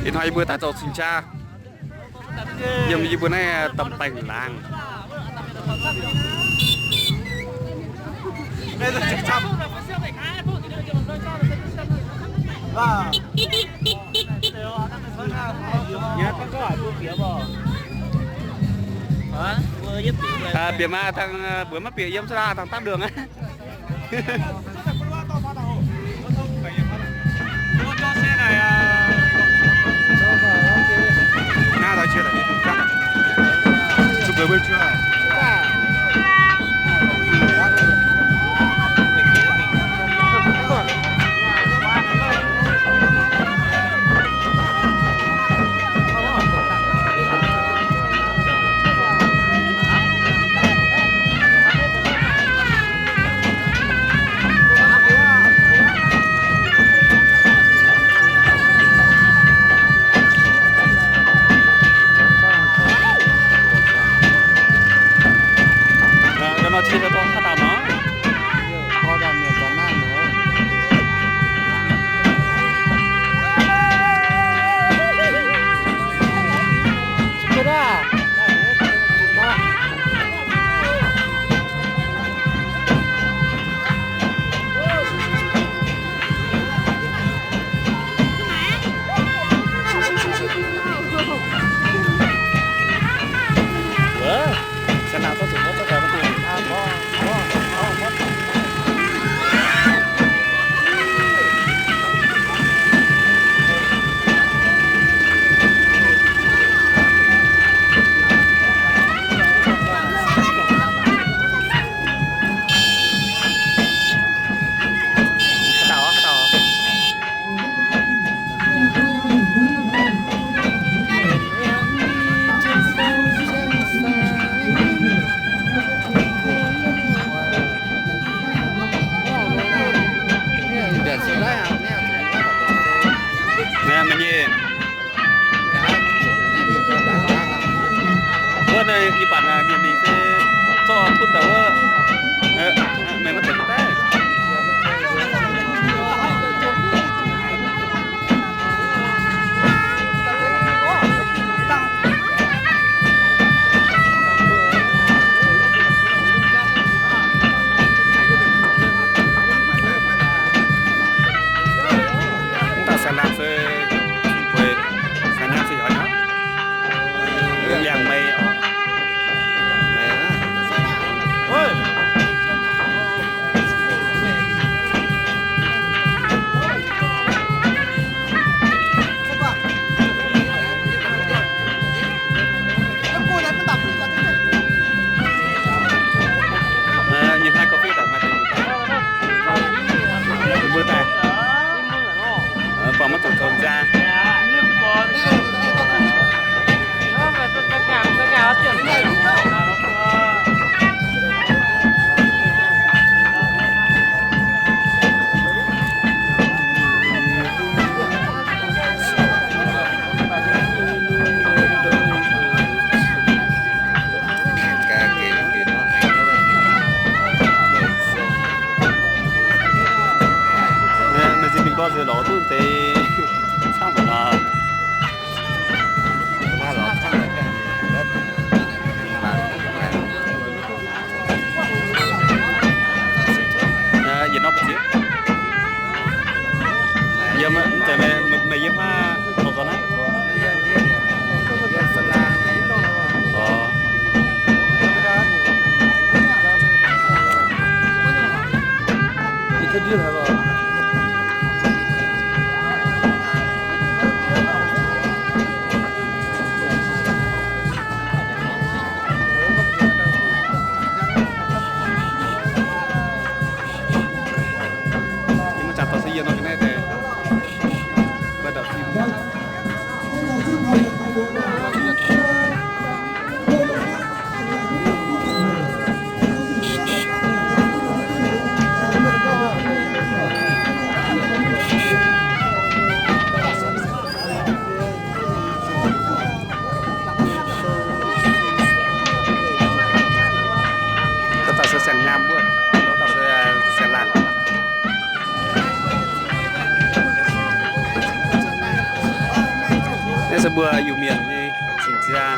Ih hnoi yie mbuo daaih zoux cing-jaa yiem yie mbuo naaiv Domh Baengh Laangz. Bieqc maah, dangh mbuox maiv bieqc yiem cuotv aqv, dangh dapv luangc aqv. Naaiv meih nyei. Wuov naaiv yie baac mienh mingh se zorqv tutv daaih wuov, meih maiv zeiz daaih. Mv dauh sai lamh se weic sai lamh se yaac nyei, liangx meih oc. Nyei hnangv gauh fih daaih maaih deix mbuo daaih, mbuo daaih, buangh maiv zuqc zoux nzaa. Meih zinh mingh gorngv se lorz duqv deix camv haic nor. Yietc norm mbu'ziex. Yiem mv zeiz meih, meih yiem haaix nor naaiv? Orv. Yie maiv jangx dorh se yie nor ga'naaiv deix. Maiv dauh fim. Se mbuo Iu-Mienh nyei cing-jaa.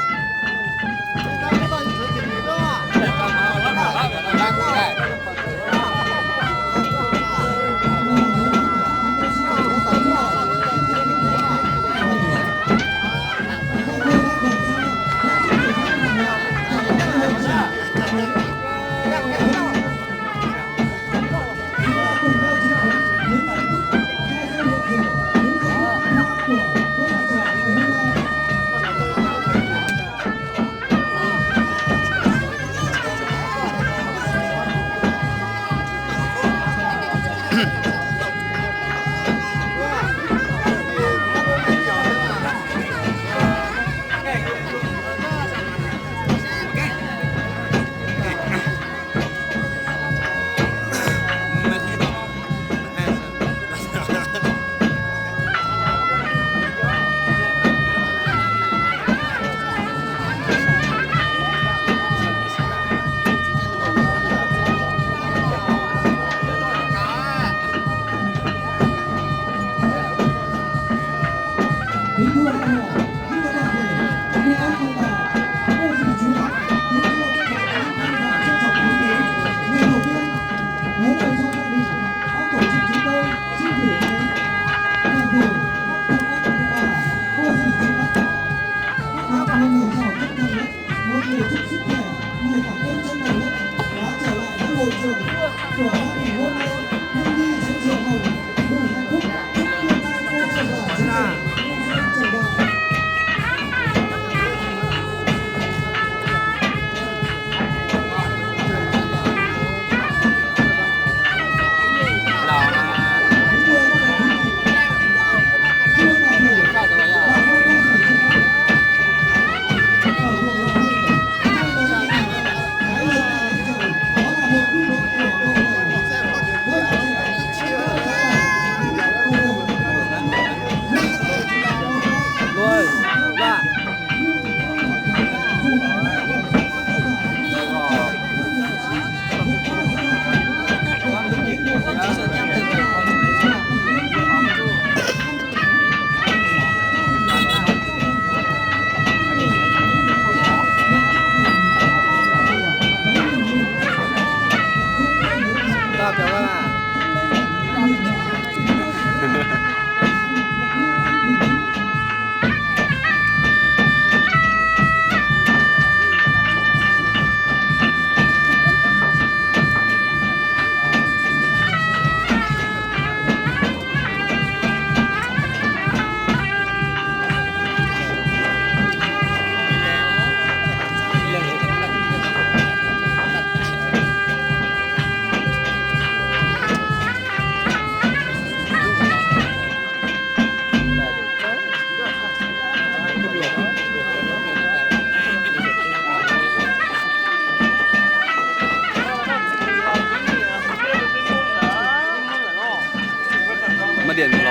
Maiv dienh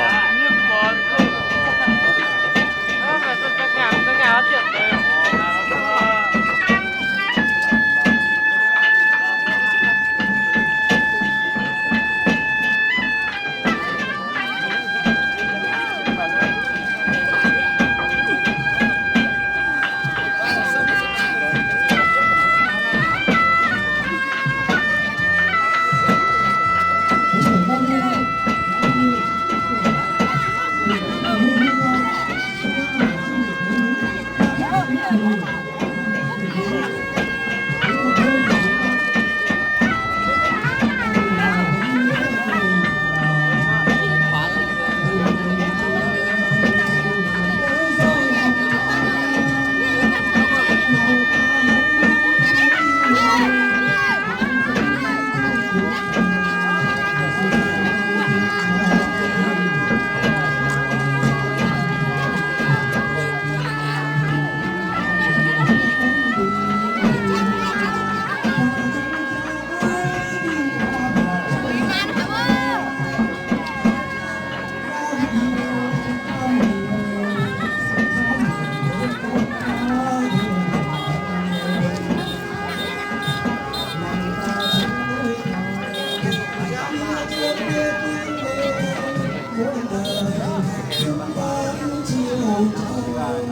lorz.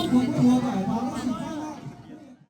Mbuo mbuo mbuo maaih